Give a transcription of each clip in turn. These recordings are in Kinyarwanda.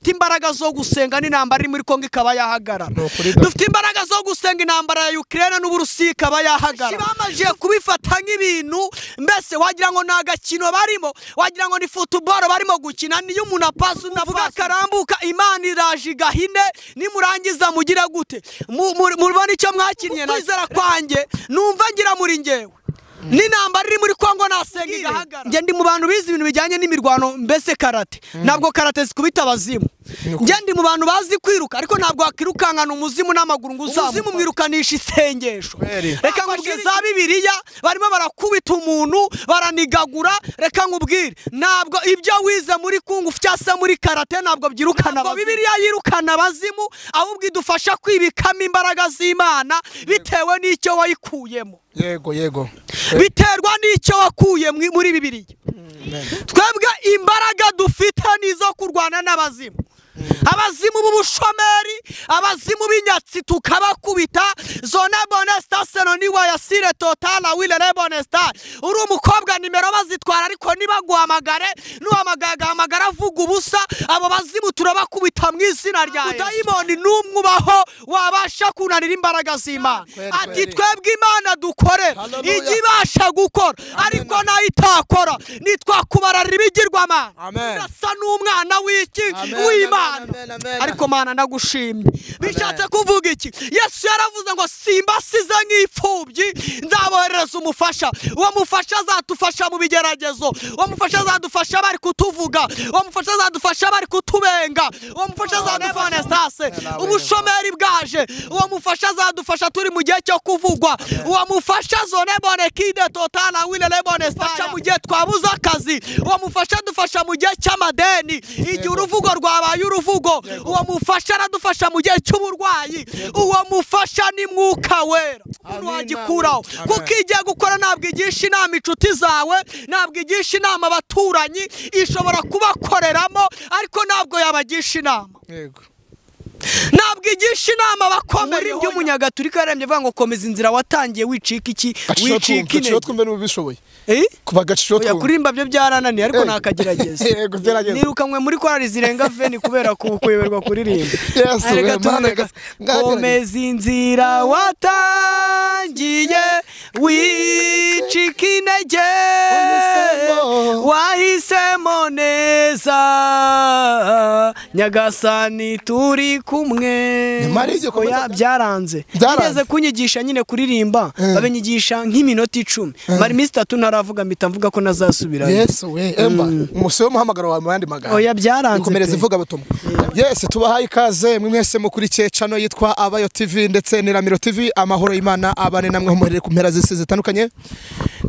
Dufite imbaraga zo gusenga n'intambara iri muri Kongo ikaba yahagarara. Dufite imbaraga zo gusenga intambara ya Ukraine n'Uburusiya ikaba yahagarara. Bamaje kubifata nk'ibintu mbese wagira ngo nagakino barimo, wagira ngo ni football barimo gukina. Niyo umuntu apasa unavuga karambuka, Imana iraje igahine nimurangiza mugira gute? Muribona icyo mwakinnye. Kwizera kwanjye numva ngira muri ngewe n'intambara iri muri Kongo nasenga igahagarara. Nge ndi mu bantu bize ibintu bijyanye n'imirwano mbese karate. Ntabwo karate zikubita abazimu. Nge ndi mu bantu bazi kwiruka, ariko ntabwo wakirukankana umuzimu n'amaguru ngo uzamu. Umuzimu mwirukanisha isengesho. Reka nkubwire za Bibiliya barimo barakubita umuntu baranigagura. Reka nkubwire ntabwo ibyo wize muri kungu cyangwa muri karate ntabwo byirukana abazimu. Bibiliya yirukana abazimu, ahubwo idufasha kwibikamo imbaraga z'Imana bitewe n'icyo wayikuyemo. Yego yego. Biterwa n'icyo wakuye muri Bibiliya. Twebwe imbaraga dufite nizo kurwana n'abazimu. Abazimu b'ubushomeri, abazimu b'inyatsi tukabakubita. Zona bonesta seno ni wayasire totala wile bonesta. Uri umukobwa nimero bazitwara ariko nibaguhamagare, nuhamagara avuga ubusa. Abo bazimu turabakubita mu izina rya Yesu. Dayimoni numwe ubaho wabasha kunanira imbaraga z'Imana. Ati twebwe Imana dukore igibasha gukora, ariko nayo itakora nitwakubararira ibigirwamana. Urasa n'umwana w'iki w'Imana. Ariko Mana ndagushimye. Bishatse kuvuga iki? Yesu yaravuze ngo simbasize nk'imfubyi, nzaboherereza umufasha. Uwo mufasha azatufasha mu bigeragezo, uwo mufasha azadufasha bari kutuvuga, uwo mufasha azadufasha bari kutubenga, uwo mufasha azadufasha ubushomeri bwaje, uwo mufasha azadufasha turi mu gihe cyo kuvugwa, uwo mufasha zonebone kide totala wile lebone fasha mu gihe twabuze akazi, uwo mufasha dufasha mu gihe cy'amadeni, igihe uruvugo rwabaye uruvugo, uwo mufasha aradufasha mu gihe cy'uburwayi, uwo mufasha ni Mwuka Wera. Wagikuraho kuko igiye gukora ntabwo igisha inama inshuti zawe, ntabwo igisha inama abaturanyi, ishobora kubakoreramo ariko ntabwo yabagisha inama. Yego. Ntabwo igisha inama abakomeye. By'umunyagatulika yarembye avuga ngo komeza inzira watangiye wicika iki, wicika intege. Twumve n'ubishoboye. Kubagaciro twumve. Kurimba byo byarananiye ariko nakagerageza. Yego gerageza. Nirukanwe muri korali zirenga veni kubera kuyoberwa kuririmba. Komeza inzira watangiye wicika intege, wahisemo neza Nyagasani turi kumwe. Oya byaranze. Nigeze kunyigisha nyine kuririmba, babenyigisha nk'iminota 10. Mari iminsi 3 ntaravuga mpita mvuga ko nazasubirayo. Yesu we, emba umusore w'umuhamagaro wawe mu yandi magambo. Oya byaranze. Ikomereze ivuga butumwa. Yes, tubahaye ikaze mwe mwese mukurikiye channel yitwa Abayo TV ndetse n'Iramiro TV. Amahoro y'Imana abane namwe muherere ku mpera z'isi zitandukanye.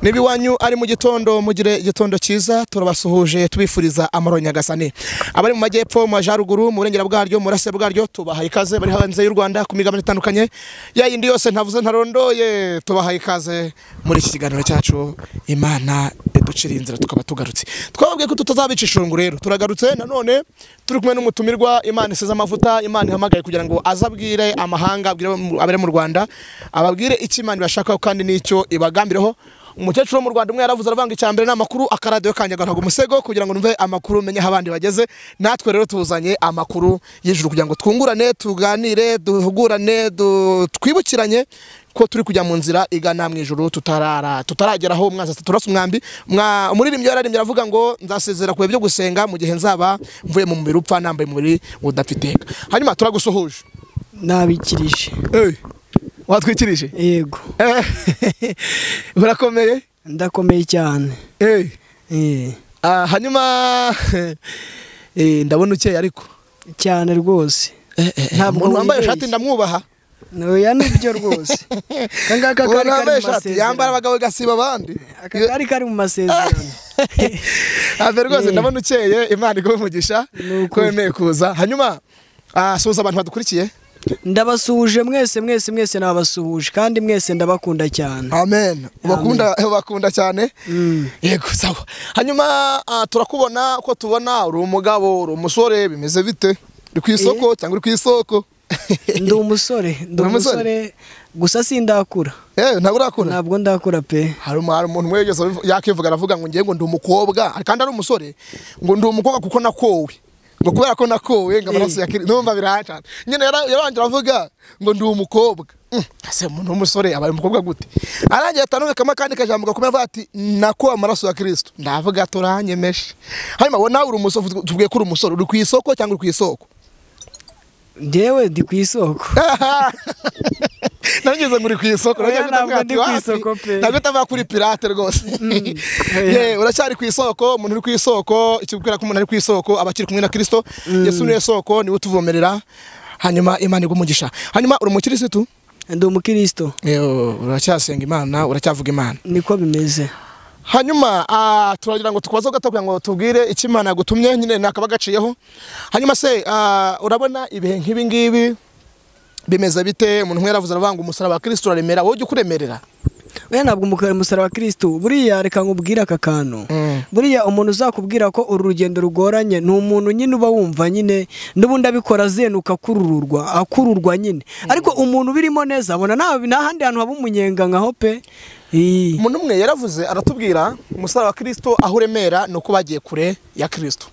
Niba iwanyu ari mu gitondo mugire igitondo cyiza, turabasuhuje tubifuriza amahoro Nyagasani. Abari mu majyepfo, mu majaruguru, mu burengera bwaryo, mu burasira bwaryo, tubahaye ikaze. Bari hanze y'u Rwanda ku migabane itandukanye, ya yindi yose ntavuze ntarondoye, tubahaye ikaze muri iki kiganiro cyacu. Imana iducira inzira tukaba tugarutse. Twababwiye ko tutazabica ishungu, rero turagarutse nanone turi kumwe n'umutumirwa Imana isize amavuta, Imana ihamagaye kugira ngo azabwire amahanga, abwire abari mu Rwanda, ababwire icyo Imana ibashakaho kandi n'icyo ibagambireho. Umukecuru wo mu Rwanda umwe yaravuze aravanga icyambere n'amakuru, akaradiyo kanjye garaga umusego kugira ngo numve amakuru menye aho abandi bageze. Natwe rero tuzanye amakuru y'ijuru kugira ngo twungurane, tuganire, duhugurane, twibukiranye ko turi kujya mu nzira igana mu ijuru tutarageraho umwanzi turasa umwambi. Umuririmbyi yararimbye aravuga ngo nzasezera ku byo gusenga mu gihe nzaba mvuye mu mubiri upfa nambaye umubiri udafiteka. Hanyuma turagusuhuje. Nabikirije. Watwikirije? Yego. Murakomeye? Ndakomeye cyane. Hanyuma ndabona ukeye ariko cyane rwose. Ntabwo umuntu wambaye ishati ndamwubaha. Oya nibyo rwose. Kangaka kari kari mu masezerano. Yambara abagabo gasiba abandi. Kari kari mu masezerano. Ave rwose ndabona ukeye, Imana iguhe umugisha ko wemeye kuza. Hanyuma suhuza abantu badukurikiye. Ndabasuhuje mwese mwese mwese nabasuhuje kandi mwese ndabakunda cyane. Amen. Ubakunda cyane. Yego sawa. Hanyuma turakubona ko tubona uri umugabo, uri umusore, bimeze bite? Uri ku isoko cyangwa uri ku isoko? Ndi umusore, ndi umusore gusa sindakura. Ntabwo urakura? Ntabwo ndakura pe. Hari umuntu wegeze yakivuga aravuga ngo ngiye ngo ndi umukobwa kandi ari umusore, ngo ndi umukobwa kuko nakowe. Ngo kubera ko nakowe ngo amaraso ya Kristo numva birancana. Nyine yarangira avuga ngo ndi umukobwa. Ese umuntu w'umusore abaye umukobwa gute? Arangira atanuka kama kandi kajambo gakomeye avuga ati nakowe amaraso ya Kristo. Ndavuga turanyemeje. Hanyuma wowe nawe uri umusore, tubwiye ko uri umusore, uri ku isoko cyangwa uri ku isoko? Njyewe ndi ku isoko. Nageze ngo uri ku isoko, ntabwo ndi ku isoko pe. Ntabwo utava kuri pirate rwose. Ye, uracyari ku isoko. Umuntu uri ku isoko, ikibwira ko umuntu ari ku isoko aba akiri kumwe na Kristo. Yesu niwe soko, niwe utuvomerera. Hanyuma Imana igumugisha. Hanyuma uri umukirisitu? Ndi umukristo. Uracyasenga Imana, uracyavuga Imana. Niko bimeze. Hanyuma turagira ngo tukubaze gato kugira ngo tubwire icyo Imana yagutumye, nyine nakaba gaciyeho. Hanyuma se urabona ibihe nk'ibi ngibi bimeze bite? Umuntu umwe yaravuze aravuga ngo umusaraba wa Kristo uraremera, wowe ujya ukuremerera? Oya, ntabwo umusaraba wa Kristo buriya, reka nkubwire aka kantu. Buriya umuntu uzakubwira ko uru rugendo rugoranye ni umuntu nyine uba wumva nyine n'ubundi abikora azenuka akururwa, akururwa nyine. Ariko umuntu ubirimo neza abona nta handi hantu haba umunyenga nkaho pe. Umuntu umwe yaravuze aratubwira umusaraba wa Kristo aho uremera ni uko bagiye kure ya Kristo.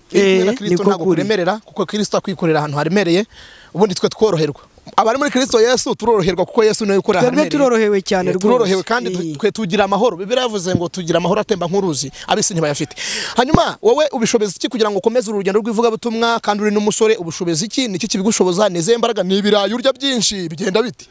Kristo ntabwo kuremerera kuko Kristo akwikorera ahantu haremereye, ubundi twe tworoherwa. Abari muri Kristo Yesu turoroherwa kuko Yesu niwe ukora ahantu. Twebwe turorohewe cyane rwose. Turorohewe kandi twe tugira amahoro. Bibiliya yavuze ngo tugira amahoro atemba nk'uruzi, abisi ntibayafite. Hanyuma wowe ubishobeza iki kugira ngo ukomeze urugendo rw'ivugabutumwa kandi uri n'umusore? Ubishobeza iki? Niki kibigushoboza? Ni mbaraga? Ni ibirayi urya byinshi bigenda biti?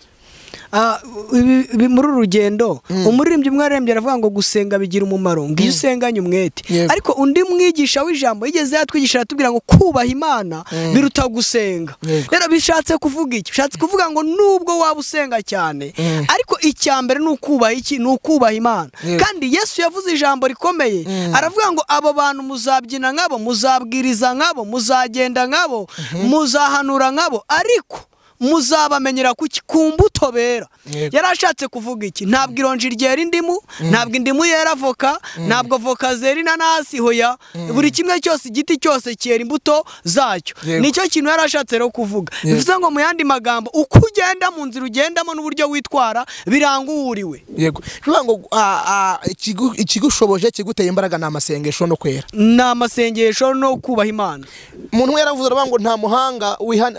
Muri uru rugendo umuririmbyi umwe arembye aravuga ngo gusenga bigira umumaro, ngo iyo usenganye umwete. Ariko undi mwigisha w'ijambo yigeze yatwigisha aratubwira ngo kubaha Imana biruta gusenga. Rero bishatse kuvuga iki? Bishatse kuvuga ngo nubwo waba usenga cyane, ariko icya mbere ni ukubaha iki? Ni ukubaha Imana. Kandi Yesu yavuze ijambo rikomeye aravuga ngo abo bantu muzabyina nkabo, muzabwiriza nkabo, muzagenda nkabo, muzahanura nkabo, ariko muzabamenyera ku mbuto bera. Yarashatse kuvuga iki? Ntabwo ironji ryera indimu, ntabwo indimu yera avoka, ntabwo avoka zera inanasi, hoya. Buri kimwe cyose, igiti cyose cyera imbuto zacyo. Nicyo kintu yarashatse rero kuvuga. Bivuze ngo mu yandi magambo, uko ugenda mu nzira ugendamo n'uburyo witwara biranga uwuriwe. Yego. Bivuga ngo ikigushoboje kiguteye imbaraga ni amasengesho no kwera. Ni amasengesho no kubaha Imana. Umuntu yaravuze aravuga ngo nta muhanga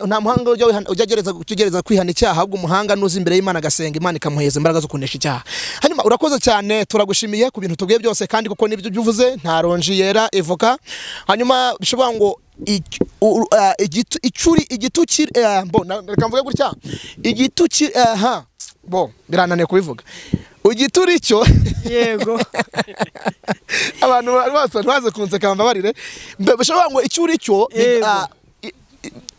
nta muhanga ujya gereza ugereza kwihana icyaha, ahubwo umuhanga nuzi imbere y'Imana agasenga, Imana ikamuheza imbaraga zo kunesha icyaha. Hanyuma urakoze cyane, turagushimiye ku bintu tubwiye byose, kandi kuko nibyo byuvuze nta ronji yera ivoka. Hanyuma bishobora ngo igituki bo reka mvuge gutya, igituki bo birananiye kubivuga. Igituri cyo yego abantu bose baze kunseka bambabarire, bishobora ngo icyuri cyo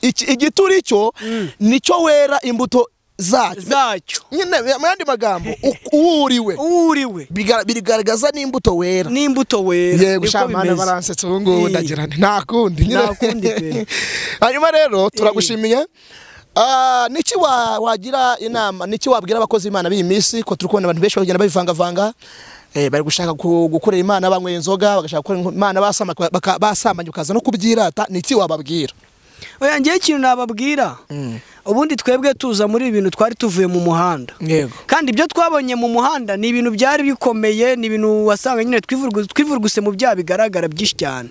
igituri cyo nicyo wera imbuto zacyo. Nyine mu yandi magambo uwuriwe bigaragaza n'imbuto wera, n'imbuto wera. Yego shamana baransetse ubu ngubu ndagira nta kundi nyine, nta kundi pe. Hanyuma rero turagushimiye. Niki wagira inama, niki wabwira abakozi Imana b'iyi minsi ko turi kubona abantu benshi bagenda babivangavanga, bari gushaka gukorera Imana banyweye inzoga, bagashaka gukorera Imana basamanye ukaza no kubyirata, niki wababwira? Oya, ngiye ikintu nababwira. Ubundi twebwe tuza muri ibintu twari tuvuye mu muhanda. Kandi ibyo twabonye mu muhanda ni ibintu byari bikomeye, ni ibintu wasanga nyine twivuruguse mu byaha bigaragara byinshi cyane.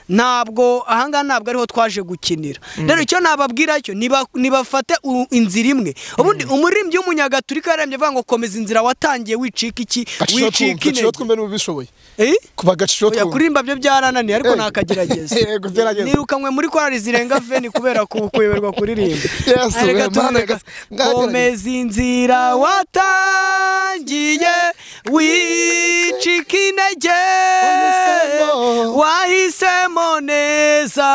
Ntabwo ahangaha ntabwo ariho twaje gukinira. Rero icyo nababwira cyo nibafate inzira imwe. Ubundi umuririmbyi w'umunyagatulika yarembye avuga ngo komeza inzira watangiye wicika iki, wicika ine. Twumve n'ubishoboye. Kuba gaciro twumve. Kuririmba byo byarananiye ariko nakagerageza. Nirukanwe muri korali zirenga 20 kubera kuyoberwa kuririmba. Komeza inzira watangiye wicika intege, wahisemo neza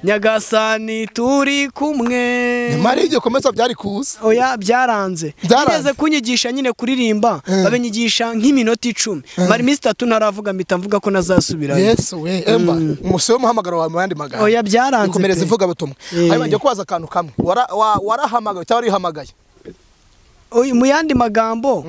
Nyagasani turi kumwe. Nyamara igihe komeza byari kuza. Oya byaranze. Bigeze kunyigisha nyine kuririmba, babenyigisha nk'iminota 10. Mari iminsi 3 ntaravuga mpita mvuga ko nazasubirayo. Yesu we, emba umusore w'umuhamagaro wawe mu yandi magambo. Oya byaranze. Ikomereza ivuga butumwa. Hanyuma ngiye kubaza akantu kamwe. Warahamagaye cyangwa warihamagaye? Mu yandi magambo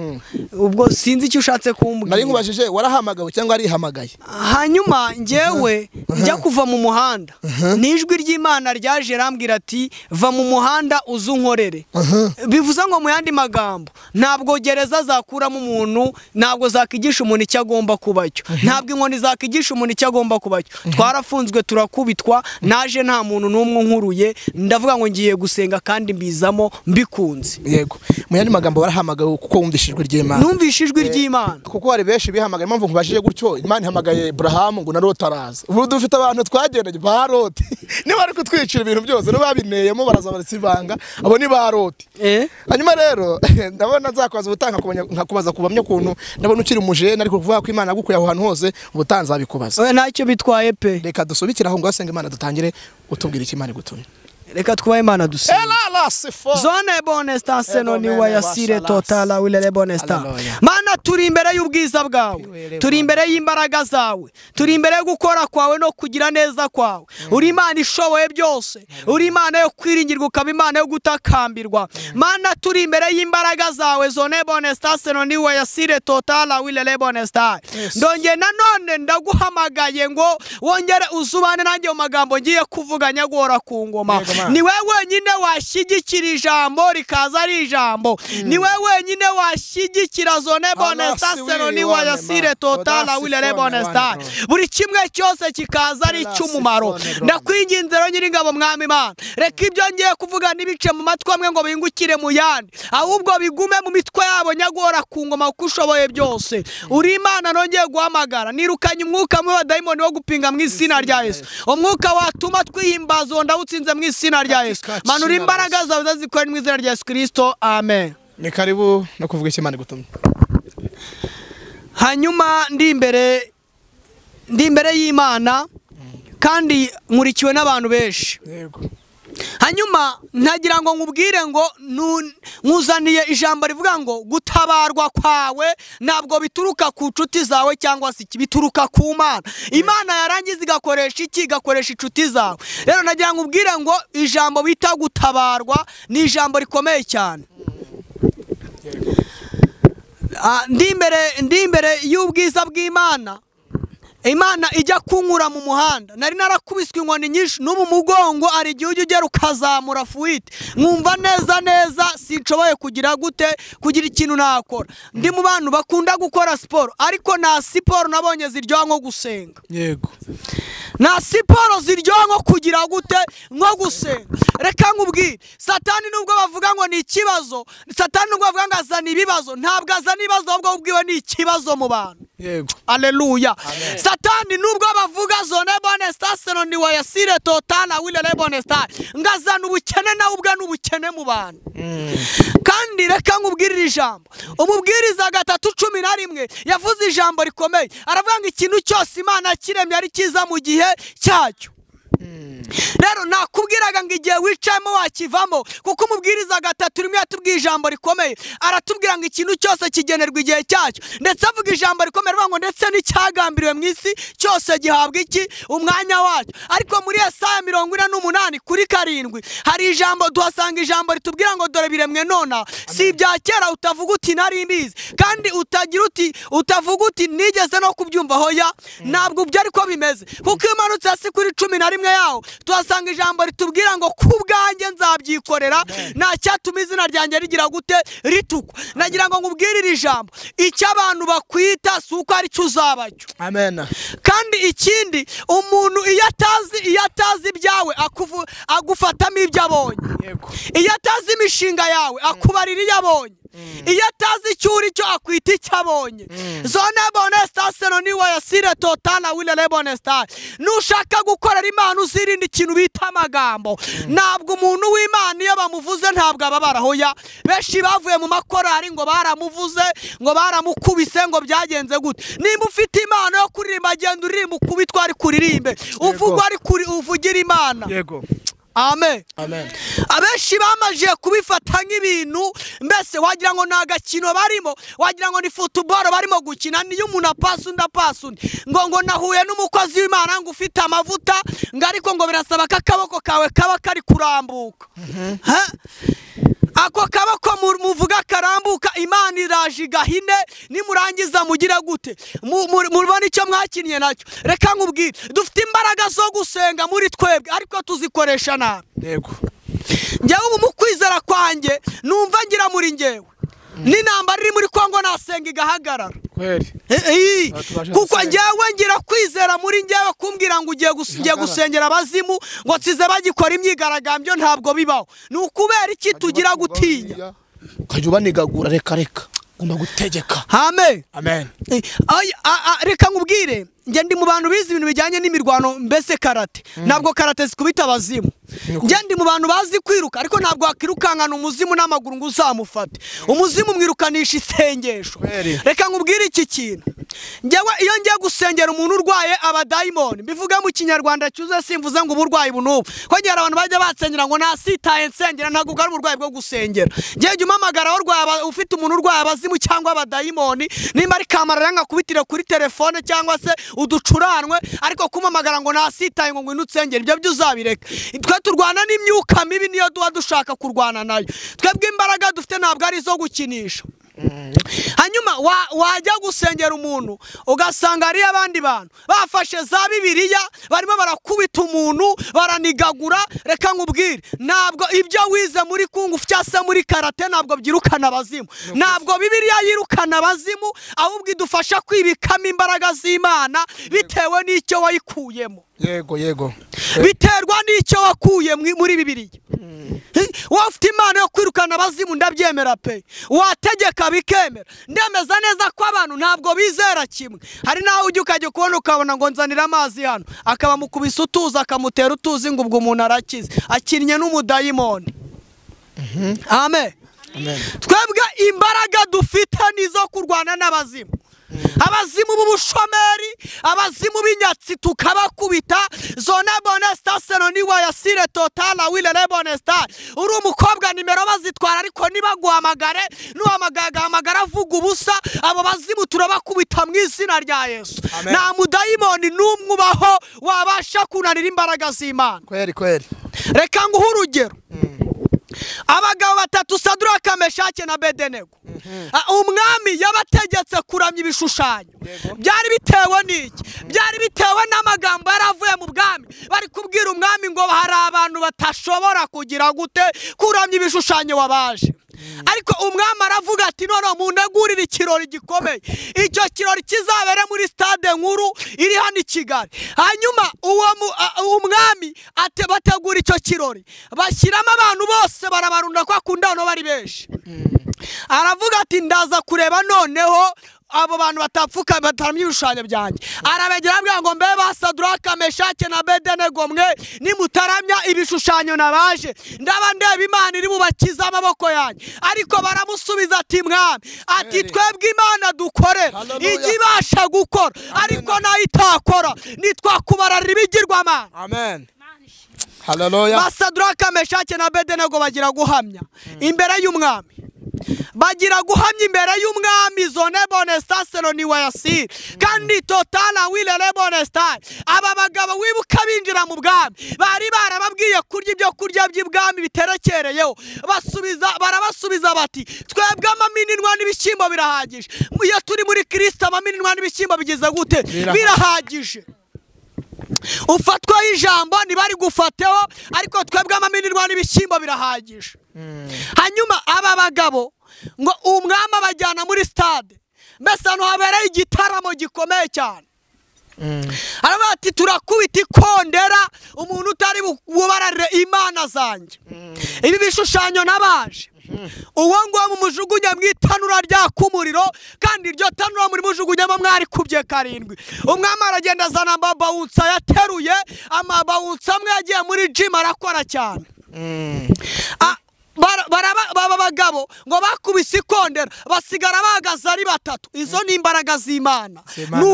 ubwo sinzi icyo ushatse kumbwira. Nari nkubajije warahamagawe cyangwa arihamagaye? Hanyuma njyewe njya kuva mu muhanda, nijwi ry'Imana ryaje rambwira ati va mu muhanda uzunkorere. Bivuze ngo mu yandi magambo ntabwo gereza zakuramo umuntu, ntabwo zakigisha umuntu icyo agomba kuba cyo, ntabwo inkoni zakigisha umuntu icyo agomba kuba cyo. Twarafunzwe turakubitwa, naje nta muntu n'umwe nkuruye, ndavuga ngo ngiye gusenga kandi mbizamo mbikunze. Yego, mu yandi magambo warahamagawe kuko wumvise ijwi ry'Imana. Numvise ijwi ry'Imana. Kuko hari benshi bihamagaye, impamvu nkubajije gutyo, Imana ihamagaye Abraham ngo na Loti araza. Ubu dufite abantu twagendanye ba Loti, niba bari kutwicira ibintu byose n'ababineyemo baraza barasivanga, abo ni ba Loti. Hanyuma rero ndabona nzakwaza ubutanga nkakubaza kubamye ukuntu ndabona ukiri umujene ariko kuvuga ko Imana yagukuye aho hantu hose ubutanza bikubaza. Oya ntacyo bitwaye pe. Reka dusubikire aho ngo asenge Imana dutangire utubwira icyo Imana igutumye. Reka twubahe Imana dusenga. Zone bonesta seno ni wayasire totala wilele bonesta. Mana turi imbere y'ubwiza bwawe, turi imbere y'imbaraga zawe, turi imbere yo gukora kwawe no kugira neza kwawe. Uri Imana ishoboye byose, uri Imana yo kwiringirwa ukaba Imana yo gutakambirwa. Mana turi imbere y'imbaraga zawe. Zone bonesta seno ni wayasire totala wilele bonesta. Ndongeye nanone ndaguhamagaye ngo wongere uzubane nanjye mu magambo ngiye kuvuga nyagora ku ngoma. Ni wewe wenyine washyigikira ijambo rikaza ari ijambo. Ni wewe wenyine washyigikira zone bonesta seno ni wayasire totala wilele bonesta. Buri kimwe cyose kikaza ari icy'umumaro. Ndakwinginze rero Nyiringabo Mwami Imana, reka ibyo ngiye kuvuga nibice mu matwi amwe ngo bingukire mu yandi, ahubwo bigume mu mitwe yabo nyagora ku ngoma kuko ushoboye byose. Uri Imana nongeye guhamagara, nirukanye umwuka mubi wa dayimoni wo gupinga mu izina rya Yesu. Umwuka watuma twihimbaza ndawutsinze mu izina rya Yesu. Manura imbaraga zawe zikora mu izina rya Yesu Kristo. Amen. Ni karibu no kuvuga icyo Imana igutumye. Hanyuma ndi imbere y'Imana kandi nkurikiwe n'abantu benshi. Yego. Hanyuma ntagira ngo nkubwire ngo nkuzaniye ijambo rivuga ngo gutabarwa kwawe ntabwo bituruka ku nshuti zawe cyangwa se bituruka ku Mana. Imana yarangiza igakoresha iki? Igakoresha inshuti zawe. Rero nagira ngo ubwire ngo ijambo bita gutabarwa ni ijambo rikomeye cyane. Ndi imbere y'ubwiza bw'Imana. Imana ijya kunkura mu muhanda, nari narakubiswe inkoni nyinshi n'ubu mugongo ari igihe ujya ugera ukazamura fuite, nkumva neza neza sinshoboye kugira gute, kugira ikintu nakora. Ndi mu bantu bakunda gukora siporo, ariko nta siporo nabonye ziryoha nko gusenga. Yego. Nta siporo ziryoha nko kugira gute, nko gusenga. Reka nkubwire, Satani nubwo bavuga ngo ni ikibazo, Satani nubwo bavuga ngo azana ibibazo, ntabwo azana ibibazo, ahubwo ubwiwe ni ikibazo mu bantu. Yego. Haleluya. Satani nubwo bavuga zone bonesta seno ni wayasire totala wilele bonesta, ngazana ubukene nawe ubwe n'ubukene mu bantu. Kandi reka nkubwirire ijambo. Umubwiriza 3:11 yavuze ijambo rikomeye, aravuga ngo ikintu cyose Imana kiremye ari cyiza mu gihe cyacyo. Rero nakubwiraga ngo igihe wicayemo wakivamo, kuko umubwiriza 3:1 yatubwiye ijambo rikomeye, aratubwira ngo ikintu cyose kigenerwa igihe cyacyo, ndetse avuga ijambo rikomeye aravuga ngo ndetse n'icyagambiriwe mu isi cyose gihabwa iki? Umwanya wacyo. Ariko muri Yesaya 48:7 hari ijambo duhasanga, ijambo ritubwira ngo dore biremwe nona, si ibya kera utavuga uti nari mbizi, kandi utagira uti utavuga uti nigeze no kubyumva. Hoya, ntabwo ibyo ariko bimeze, kuko iyo umanutse hasi kuri 11 yaho tuhasanga ijambo ritubwira ngo kubwanjye nzabyikorera, nta cyatuma izina ryanjye rigira gute? Ritukwa. Nagira ngo nkubwirire ijambo, icyo abantu bakwita si uko ari cyo uzaba cyo. Amen. Kandi ikindi, umuntu iyo atazi ibyawe agufatamo ibyo abonye. Iyo atazi imishinga yawe akubarira iyo abonye. Iyo atazi icyo uri cyo akwita icyo abonye. Zone bonesta seno ni wayasire totala wilele bonesta. Nushaka gukorera Imana uzirinde ikintu bita amagambo. Ntabwo umuntu w'Imana iyo bamuvuze ntabwo ababara. Hoya, benshi bavuye mu makorari ngo baramuvuze, ngo baramukubise, ngo byagenze gute. Nimba ufite impano yo kuririmba, genda uririmba ukubitwa ari kuririmbe, uvugwa ari kuri uvugira Imana. Yego. Amen. Amen. Abenshi bamaje kubifata nk'ibintu mbese wagira ngo ni agakino barimo, wagira ngo ni football barimo gukina, niyo umuntu apasa undi apasa undi. Ngo nahuye n'umukozi w'Imana ngo ufite amavuta, ngo ariko ngo birasaba ko akaboko kawe kaba kari kurambuka. Ako kaboko muvuga karambuka, Imana iraje igahine, nimurangiza mugira gute? Mubona icyo mwakinnye nacyo. Reka nkubwire, dufite imbaraga zo gusenga muri twebwe ariko tuzikoresha nabi. Yego. Njyewe ubu mu kwizera kwanjye numva ngira muri njyewe n'intambara iri muri Kongo nasenga igahagarara. Kweli. Kuko njyewe ngira kwizera muri njyewe kumbwira ngo ugiye gusengera abazimu ngo nsize bagikora imyigaragambyo ntabwo bibaho. Ni ukubera iki tugira gutinya? Ukajya ubanigagura, reka reka. Ugomba gutegeka. Amen. Amen. Reka nkubwire, njye ndi mu bantu bize ibintu bijyanye n'imirwano, mbese karate. Ntabwo karate zikubita abazimu. Njye ndi mu bantu bazi kwiruka, ariko ntabwo wakirukankana umuzimu n'amaguru ngo uzamufate. Umuzimu mwirukanisha isengesho. Reka nkubwire iki kintu. Njyewe iyo ngiye gusengera umuntu urwaye abadayimoni, mbivuga mu Kinyarwanda cyuze, simvuze ngo uburwayi bunubu. Ko ngira abantu bajya batsengera ngo nasitaye nsengera, ntabwo ari uburwayi bwo gusengera. Ngiye jya umpamagara urwaye, ufite umuntu urwaye abazimu cyangwa abadayimoni, nimba ari kamarara nkakubitire kuri telefone cyangwa se uducuranwe, ariko kumamagara ngo nasitaye ngo ngwino utsengere, ibyo byo uzabireka. Twe turwana n'imyuka mibi, niyo duha dushaka kurwana nayo. Twebwe imbaraga dufite ntabwo ari izo gukinisha. Hanyuma wajya gusengera umuntu ugasanga ari abandi bantu bafashe za Bibiliya barimo barakubita umuntu baranigagura. Reka nkubwire, ntabwo ibyo wize muri kungufu cyangwa se muri karate ntabwo byirukana abazimu. Ntabwo Bibiliya yirukana abazimu, ahubwo idufasha kwibikamo imbaraga z'Imana bitewe n'icyo wayikuyemo. Yego yego. Biterwa n'icyo wakuye muri Bibiliya. Wafite impano yo kwirukana abazimu, ndabyemera pe. Wategeka bikemera. Ndemeza neza ko abantu ntabwo bizera kimwe. Hari naho ujya ukajya kubona ukabona ngo nzanira amazi hano, akaba mukubisa utuzi akamutera utuzi ngo ubwo umuntu arakize, akinnye n'umudayimoni. Amen. Twebwe imbaraga dufite nizo kurwana n'abazimu. Abazimu b'ubushomeri, abazimu b'inyatsi tukabakubita. Zone bonesta seno ni wayasire totala wile bonesta. Uri umukobwa nimero bazitwara ariko nibaguhamagare, nuhamagara avuga ubusa, abo bazimu turabakubita mu izina rya Yesu. Nta mudayimoni n'umwe ubaho wabasha kunanira imbaraga z'Imana. Kweli kweli. Reka nguhe urugero. Abagabo batatu Sadraka, Meshake na Abedenego. Umwami yabategetse kuramya ibishushanyo. Byari bitewe n'iki? Byari bitewe n'amagambo yaravuye mu bwami. Bari kubwira umwami ngo hari abantu batashobora kugira gute kuramya ibishushanyo wabaje. Ariko umwami aravuga ati none munegurire ikirori gikomeye. Icyo kirori kizabere muri stade nkuru iri hano i Kigali. Hanyuma uwo umwami bategura icyo kirori, bashyiramo abantu bose barabarunda kwa kundano bari benshi. Aravuga ati ndaza kureba noneho abo bantu batapfuka bataramye ibishushanyo byanjye. Arabegera abwira ngo mbe ba Sadraka, Meshake na Abedenego mwe nimutaramya ibishushanyo nabaje, ndaba ndeba Imana iri bubakiza amaboko yanjye. Ariko baramusubiza ati mwami, ati twebwe Imana dukorera ijya ibasha gukora, ariko nayo itakora nitwakubararira ibigirwamana. Amen. Haleluya. Ba Sadraka, Meshake na Abedenego bagira guhamya imbere y'umwami. Bagira guhamya imbere y'umwami zone bonesta seno ni wayasir kandi totala wile bonesta. Aba bagabo wibuka binjira mu bwami bari barababwiye kurya ibyo kurya by'ibwami biterekereyeho, basubiza barabasubiza bati twebwe amamininwa n'ibishyimbo birahagije. Iyo turi muri Kristo amamininwa n'ibishyimbo bigeze gute? Birahagije. Ufatwa ijambo ntibari gufateho, ariko twebwe amamininwa n'ibishyimbo birahagije. Hanyuma aba bagabo ngo umwami abajyana muri stade, mbese ahantu habereye igitaramo gikomeye cyane. Aravuga ati turakubita ikondera umuntu utari bubararire Imana zanjye, ibi bishushanyo nabaje, uwo nguwo mumujugunye mu itanura ryaka umuriro, kandi iryo tanura muri mujugunyemo mwarikubye 7. Umwami aragenda azana amabawutsa yateruye, amabawutsa amwe yagiye muri gym arakora cyane. Baba bagabo ngo bakubise ikondera basigara bahagaze ari batatu. Izo ni imbaraga z'Imana, ni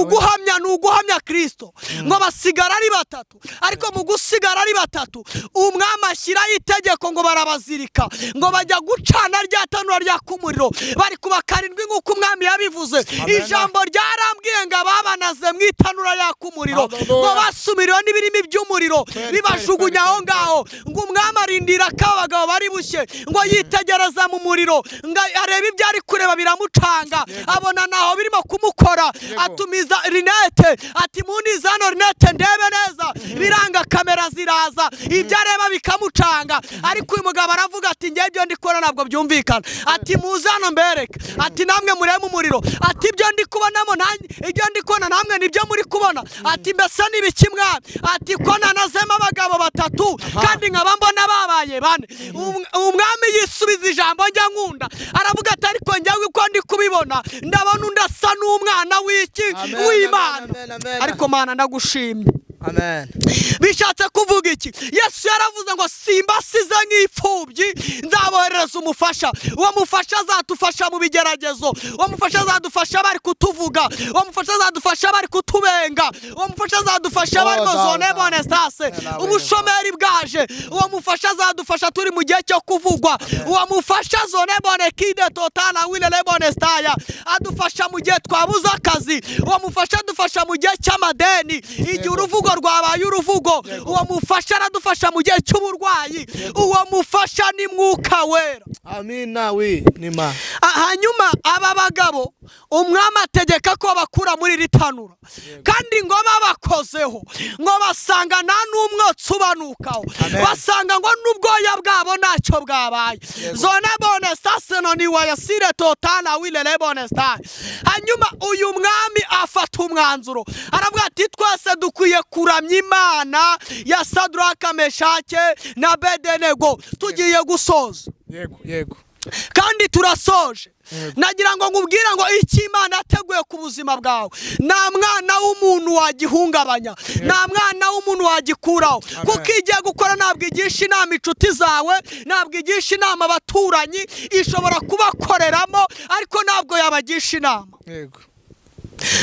uguhamya Kristo. Ngo basigara ari batatu, ariko mu gusigara ari batatu umwami ashyiraho itegeko ngo barabazirika, ngo bajya gucana rya tanura ryaka umuriro, bari kuba 7 nk'uko umwami yabivuze. Ijambo ryarambwiye ngo ababanaze mu itanura ryaka umuriro ngo basumiriwe n'ibirimi by'umuriro bibajugunya aho ngaho. Ngo umwami arindira ko abagabo bari bushye, ngo Yitegereza mu muriro ngo arebe ibyo ari kureba biramucanga, abona naho birimo kumukora, atumiza rinete, ati munize hano rinete ndebe neza, biranga kamera ziraza, ibyo areba bikamucanga. Ariko uyu mugabo aravuga ati ngewe ibyo ndi kubona ntabwo byumvikana, ati muze hano mbereke, ati namwe murebe umuriro, ati ibyo ndi kubonamo ibyo ndi kubona namwe nibyo muri kubona, ati mbese n'ibiki mwami, ati ko nanazemo abagabo batatu kandi nkaba mbona babaye bane. Umwami yisubiza ijambo njya nkunda, aravuga ati ariko njyewe uko ndi kubibona ndabona undi asa n'umwana w'iki w'Imana. Ariko Mana ndagushimye. Amen. Bishatse kuvuga iki? Yesu yaravuze ngo simbasize nk'imfubyi, nzaboherereza umufasha. Uwo mufasha azadufasha mu bigeragezo, uwo mufasha azadufasha bari kutuvuga, uwo mufasha azadufasha bari kutubenga, uwo mufasha azadufasha bari zone bonestase, ubushomeri bwaje, uwo mufasha azadufasha turi mu gihe cyo kuvugwa, uwo mufasha zone bonekide totala wilele bonestaya adufasha mu gihe twabuze akazi, uwo mufasha adufasha mu gihe cy'amadeni, igihe uruvugo rwabaye uruvugo, uwo mufasha aradufasha mu gihe cy'uburwayi, uwo mufasha ni Mwuka Wera. Amina we nima. Hanyuma aba bagabo umwami ategeka ko bakura muri ritanura, kandi ngo babakozeho ngo basanga nta n'umwotsi ubanukaho, basanga ngo n'ubwoya bwabo ntacyo bwabaye. Zone bonestase ni wayasire totala wilele bonestase. Hanyuma uyu mwami afata umwanzuro, aravuga ati twese dukwiye kuramya Imana ya Sadraka, Meshake na Abedenego. Tugiye gusoza. Yego yego. Kandi turasoje. Nagira ngo nkubwire ngo icyo Imana yateguye ku buzima bwawe nta mwana w'umuntu wagihungabanya, nta mwana w'umuntu wagikuraho, kuko igiye gukora ntabwo igisha inama inshuti zawe, ntabwo igisha inama abaturanyi, ishobora kubakoreramo ariko ntabwo yabagisha inama. Yego.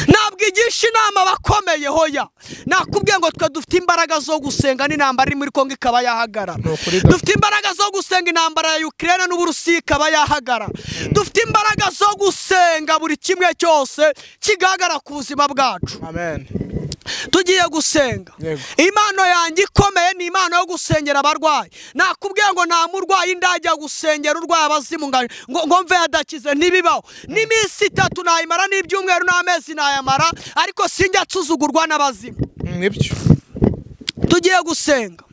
Ntabwo igisha inama abakomeye hoya. Nakubwiye ngo twe dufite imbaraga zo gusenga n'intambara iri muri Kongo ikaba yahagarara, dufite imbaraga zo gusenga intambara ya Ukraine n'Uburusiya ikaba yahagarara, dufite imbaraga zo gusenga buri kimwe cyose kigaragara ku buzima bwacu. Amen. Tugiye gusenga. Impano yanjye ikomeye ni impano yo gusengera abarwayi. Nakubwiye ngo nta murwayi ndajya gusengera urwaye abazimu ngo mve adakize, ntibibaho. N'iminsi itatu nayimara, n'ibyumweru n'amezi nayamara, ariko sinjya nsuzugurwa n'abazimu. Nibyo. Tugiye gusenga.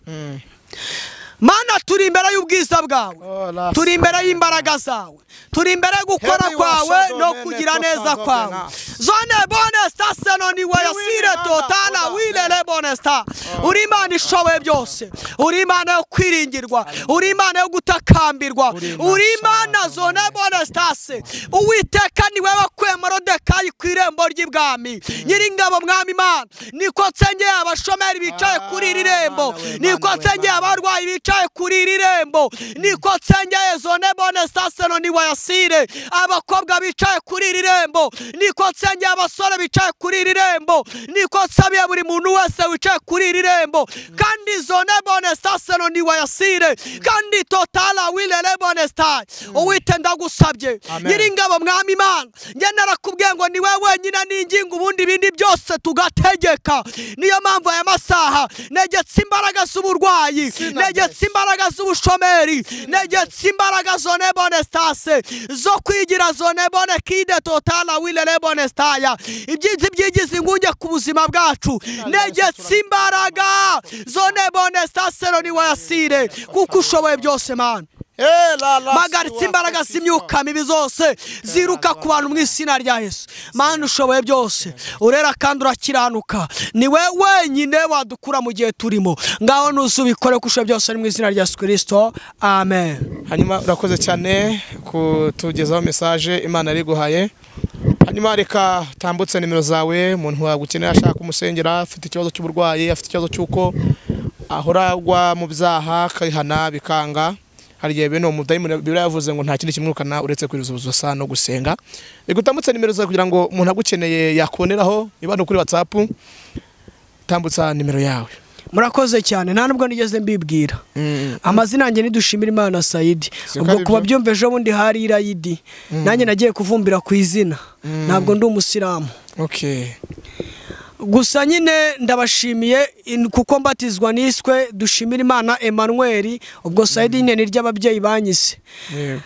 Mana, turi imbere y'ubwiza bwawe, turi imbere y'imbaraga zawe, turi imbere yo gukora kwawe no kugira neza kwawe. Zone bonesta seno ni wayasire totala wilele bonesta. Uri Imana ishoboye byose, uri Imana yo kwiringirwa, uri Imana yo gutakambirwa, uri Imana zone bonestase. Uwiteka ni wewe wakuye Morodekayi ku irembo ry'ibwami. Nyiringabo mwami Imana, niko nsengeye abashomeri bicaye kuri iri rembo, niko nsengeye abarwayi bicaye kuri iri rembo, niko nsengeye zone bonestase no ni wayasire abakobwa bicaye kuri iri rembo, niko nsengeye abasore bicaye kuri iri rembo, niko nsabiye buri muntu wese wicaye kuri iri rembo, kandi zone bonestase no ni wayasire, kandi totala wilele bonestase. Uwite ndagusabye Nyiringabo mwami Imana, njye narakubwiye ngo ni wewe wenyine n'ingingo, ubundi ibindi byose tugategeka. Niyo mpamvu aya masaha negetse imbaraga z'uburwayi, negetse imbaraga z'ubushomeri, negetse imbaraga zone bonestase zo kwigira zone bonekide totala wilele bonestaya, ibyizi byigize ingunge ku buzima bwacu, negetse imbaraga zone bonestase ni wayasire, kuko ushoboye byose Mana. Magaritse imbaraga z'imyuka mibi zose ziruka ku bantu mu izina rya Yesu. Mana ushoboye byose, urera kandi urakiranuka, ni we wenyine wadukura mu gihe turimo. Ngaho nuzubikore ko ushoboye byose mu izina rya Yesu Kristo, amen. Hanyuma urakoze cyane kutugezaho message Imana yariguhaye. Hanyuma reka tambutse nimero zawe, umuntu wagukenera ashaka kumusengera, afite ikibazo cy'uburwayi, afite ikibazo cy'uko ahora agwa mu byaha akihana bikanga. Hari igihe bene umudayimoni Bibiliya yavuze ngo nta kindi kimwirukana uretse kwiriza ubusa no gusenga. Reka utambutse nimero zawe kugira ngo umuntu agukeneye yakuboneraho, niba no kuri WhatsApp tambutsa nimero yawe. Murakoze cyane, nta nubwo nigeze mbibwira. Amazina yanjye ni Dushimira Imana Saidi. Ubwo kuba byumva ejo bundi hari Irayidi, nanjye nagiye kuvumbira ku izina, ntabwo ndi umusilamu. Okay. Gusa nyine ndabashimiye kuko mbatizwa niswe Dushimira Imana Emmanuel, ubwo Saidi nyine ni ry'ababyeyi banyise. Yego.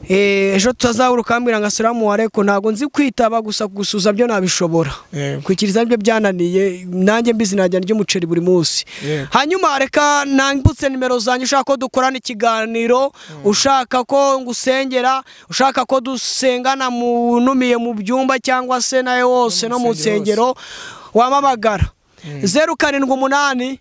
Ejo tutazahura ukambwira ngo asalamu alaikum, ntabwo nzi kwitaba, gusa gusuza byo nabishobora. Yego. Kwikiriza byo byananiye, nanjye mbizi najya ndya umuceri buri munsi. Yego. Hanyuma reka nambutse nimero zanjye, ushaka ko dukorana ikiganiro, ushaka ko ngusengera, ushaka ko dusengana munumiye mu byumba cyangwa se nawe wose no mu nsengero, wamamagara 078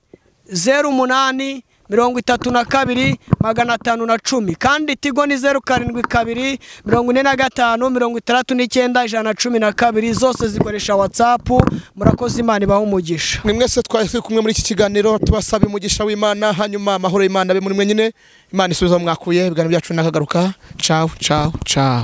08 32 510, kandi Tigo ni 072 45 69 112, zose zikoresha WhatsApp. Murakoze, Imana ibahe umugisha. Mwe mwese twari turi kumwe muri iki kiganiro, tubasaba umugisha w'Imana, hanyuma amahoro y'Imana abe muri mwe nyine. Imana isubiza mwakuye ibiganiro byacu nakagaruka. Ciao ciao ciao.